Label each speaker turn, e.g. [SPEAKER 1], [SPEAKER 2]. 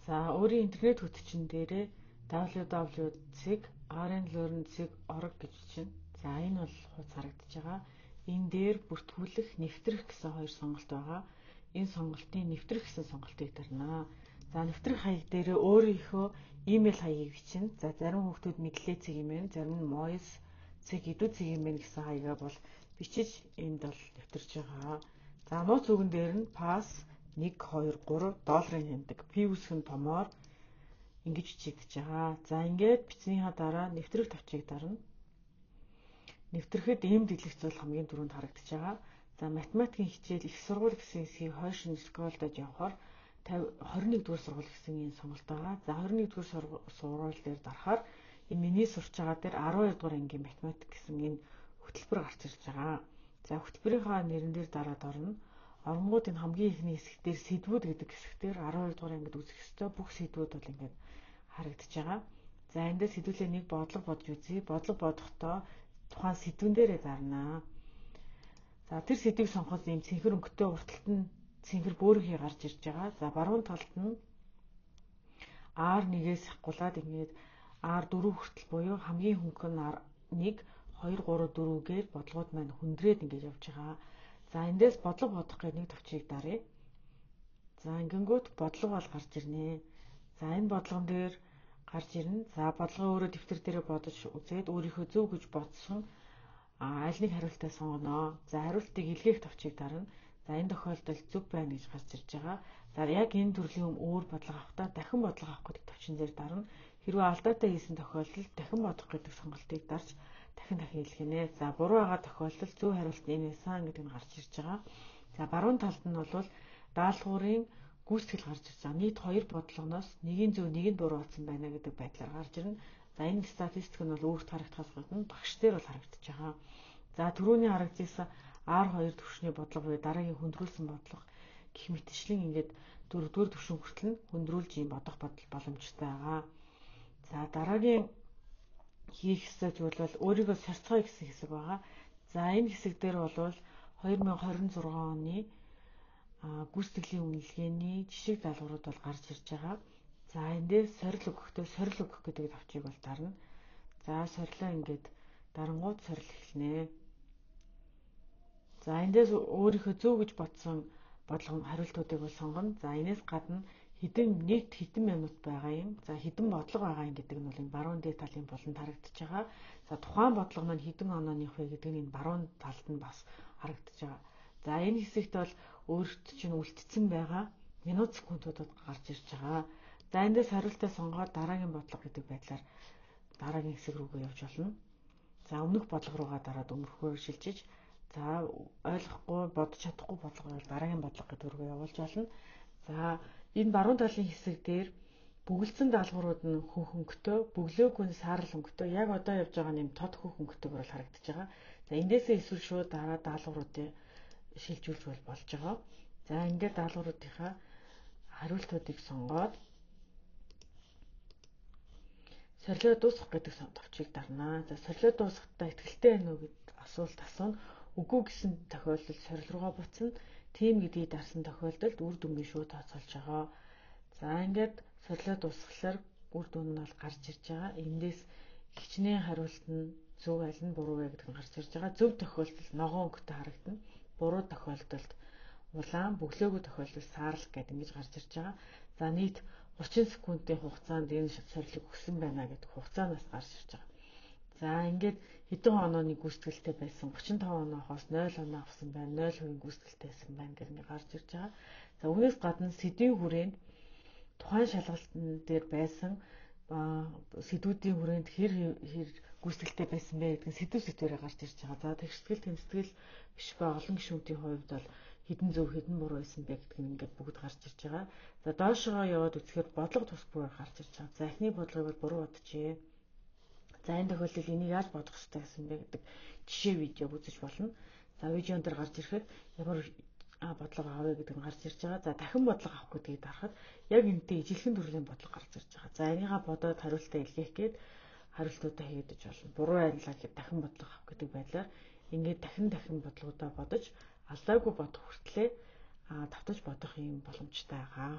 [SPEAKER 1] За, өөрийн интернет хөтчин дээрээ www.rnlearn.org гэж бичнэ. За, энэ бол хуудас харагдаж байгаа. Энэ дээр бүртгүүлэх, нэвтрэх гэсэн хоёр сонголт байгаа. Энэ сонголтын нэвтрэх гэсэн сонголтыг дарнаа. За, нэвтрэх хаяг дээр өөрийнхөө имэйл хаягийг бичнэ. За, зарим хүүхдүүд мэдлээ цэг юм байна, зарим нь mois цэг edu цэг юм байна гэсэн хаягаа бол бичиж энд бол нэвтэрч байгаа. За, нууц үгэн дээр нь pass 1 2 3 долларын тэмдэг P үсэг нь томоор ингэж бичигдэж байгаа. За, ингээд бичснийхаа дараа нэвтрэх товчийг дарна. Нэвтрэхэд ийм дэлгэц бол хамгийн түрүүнд харагдаж байгаа. За, математикийн хичээл, их сургууль гэсэн хэсгийг хойш нь scroll дож явахаар 21 дугаар сургууль гэсэн энэ сонголт байгаа. За, 21 дугаар сургууль дээр дарахаар энэ миний сурч байгаа дээр 12 дугаар ангийн математик гэсэн энэ хөтөлбөр гарч ирж байгаа. За, хөтөлбөрийнхаа нэрэн дээр дараад орно. Оронгууд энэ хамгийн эхний хэсэг дээр сэдвүүд гэдэг хэсэг дээр 12 дугаар ангид үзэх ёстой бүх сэдвүүд бол ингээд харагдаж байгаа. За, эндээс сэдвүүлээ нэг бодлого бодож үзье. Бодлого бодохдоо тухайн сэдвэн дээрээ дарнаа. За, тэр сэдвийг сонгоход ийм цэнхэр өнгөтэй, урталт нь цэнхэр бөөрөнхий гарч ирж байгаа. За, баруун талд нь R1-ээс хагуулад ингээд R4 хүртэл буюу хамгийн хөнгөн нь R1 2 3 4-гээр бодлогууд маань хүндрээд ингээд явж байгаа. За, эндээс бодлого бодох гэж нэг товчийг даръя. За, ингэнгүүт бодлого бол гарч ирнэ. За, энэ бодлогон дээр гарч ирнэ. За, бодлогоо өөрөө дэвтэр дээрээ бодож үзээд өөрийнхөө зөв гэж бодсон аль нэг хариултаа сонгоно. За, хариултыг илгээх товчийг дарна. За, энэ тохиолдолд зөв байна гэж гарч ирж байгаа. За, яг энэ төрлийн өөр бодлого авахдаа дахин бодлого авах гэдэг товчин дээр дарна. Хэрвээ алдаатай хийсэн тохиолдолд дахин бодох гэдэг сонголтыг дарж дахин дахин илгэнэ. За, буруу байгаа тохиолдолд зөв хариулт нь энэ байсан гэдэг нь гарч ирж байгаа. За, баруун талд нь бол даалгаврын гүйцэтгэл гарч ирж байгаа. Нийт хоёр бодлогоноос нэгийн зөв, нэг нь буруу болсон байна гэдэг байдлаар гарч ирнэ. За, энэ статистик нь бол өөрт харагдахаас гадна багш дээр бол харагдаж байгаа. За, түрүүний харагдсан R2 түвшний бодлого буюу дараагийн хүндрүүлсэн бодлого гэх мэтчлэн ингээд дөрөвдүгээр түвшин хүртэл нь хүндрүүлж ийм бодох бодол боломжтой байгаа. За, дараагийн хийх ёстой зүйл бол өөрийгөө сорьцгоё гэсэн хэсэг байгаа. За, энэ хэсэг дээр бол 2026 оны гүйцэтгэлийн үнэлгээний жишиг даалгаврууд бол гарч ирж байгаа. За, эндээс сорил өгөхдөө сорил өгөх гэдэг товчийг бол дарна. За, сорилоо ингээд дарангууд сорил эхэлнэ. За, эндээс өөрийнхөө зөв гэж бодсон бодлого хариултуудыг бол сонгоно. За, энэс гадна хэдэн нийт хэдэн минут байгаа юм. За, хэдэн бодлого байгаа юм гэдэг нь бол энэ баруун дээд талын буланд харагдаж байгаа. За, тухайн бодлого маань хэдэн онооных вэ гэдэг нь энэ баруун талд нь бас харагдаж байгаа. За, энэ хэсэгт бол өөрт чинь үлдсэн байгаа минут секундуудад гарч ирж байгаа. За, эндээс хариултаа сонгоод дараагийн бодлого гэдэг байдлаар дараагийн хэсэг рүүгээ явж болно. За, өмнөх бодлого руугаа дараад өмнөхөөр шилжиж, за, ойлгохгүй, бодож чадахгүй бодлого бол дараагийн бодлого гэдэг рүүгээ явуулж болно. За, энэ баруун талын хэсэг дээр бөглөсөн даалгаврууд нь хөх өнгөтэй, бөглөөгүй нь саарал өнгөтэй, яг одоо явж байгаа нэм тод хөх өнгөтэйгээр бол харагдаж байгаа. За, эндээсээ эсвэл шууд дараа даалгавруудыг шилжүүлж бол болж байгаа. За, ингээд даалгавруудынхаа хариултуудыг сонгоод сорилоо дуусгах гэдэг товчийг дарнаа. За, сорилоо дуусгахдаа итгэлтэй байна уу гэд асуулт асууна. Үгүй гэсэн тохиолдолд сорил руугаа буцна. Тийм гэдгийг дарсан тохиолдолд үр дүнгийн шууд тооцоолж байгаа. За, ингээд сорилоо дуусгахлаар үр дүн нь бол гарч ирж байгаа. Эндээс хичнээн хариулт нь зөв, аль нь буруу вэ гэдэг нь гарч ирж байгаа. Зөв тохиолдолд ногоон өнгөтэй харагдана. Буруу тохиолдолд улаан, бөглөөгүй тохиолдолд саарал гэдэг ингэж гарч ирж байгаа. За, нийт 30 секундын хугацаанд энэ сорилыг өгсөн байна гэдэг хугацаанаас гарч ирж байгаа. За, ингээд хэдэн онооны гүйцэтгэлтэй байсан, 35 оноохоос 0 оноо авсан байна, 0% гүйцэтгэлтэй байсан байна гэх нэг гарч ирж байгаа. За, үүнээс гадна сэдвийн хүрээнд тухайн шалгалтын дээр байсан сэдвүүдийн хүрээнд хэр хэр гүйцэтгэлтэй байсан бэ гэдэг нь сэдв сэдвээрээ гарч ирж байгаа. За, тэгштгэл, тэмцэтгэл биш ба олон гишүүдийн хувьд бол хэдэн зөв, хэдэн буруу байсан бэ гэдэг нь ингээд бүгд гарч ирж байгаа. За, доошогоо яваад үзэхээр бодлого тус бүр гарч ирж байгаа. За, эхний бодлогыг бол буруу боджээ. За, энэ тохиолдолд энийг яаж бодох ёстой гэсэн бэ гэдэг жишээ видеог үзэж болно. За, видеон дээр гарч ирэхэд ямар бодлого авъя гэдэг нь гарч ирж байгаа. За, дахин бодлого авах гэдгийг дарахад яг энэтэй ижилхэн төрлийн бодлого гарч ирж байгаа. За, энийгээ бодоод хариултаа илгээх гээд хариултуудаа хийгдэж болно. Буруу байлаа гэхэд дахин бодлого авах гэдэг байдлаар ингээд дахин дахин бодлогоудаа бодож алдаагүй бодох хүртлээр давтаж бодох юм боломжтой байгаа.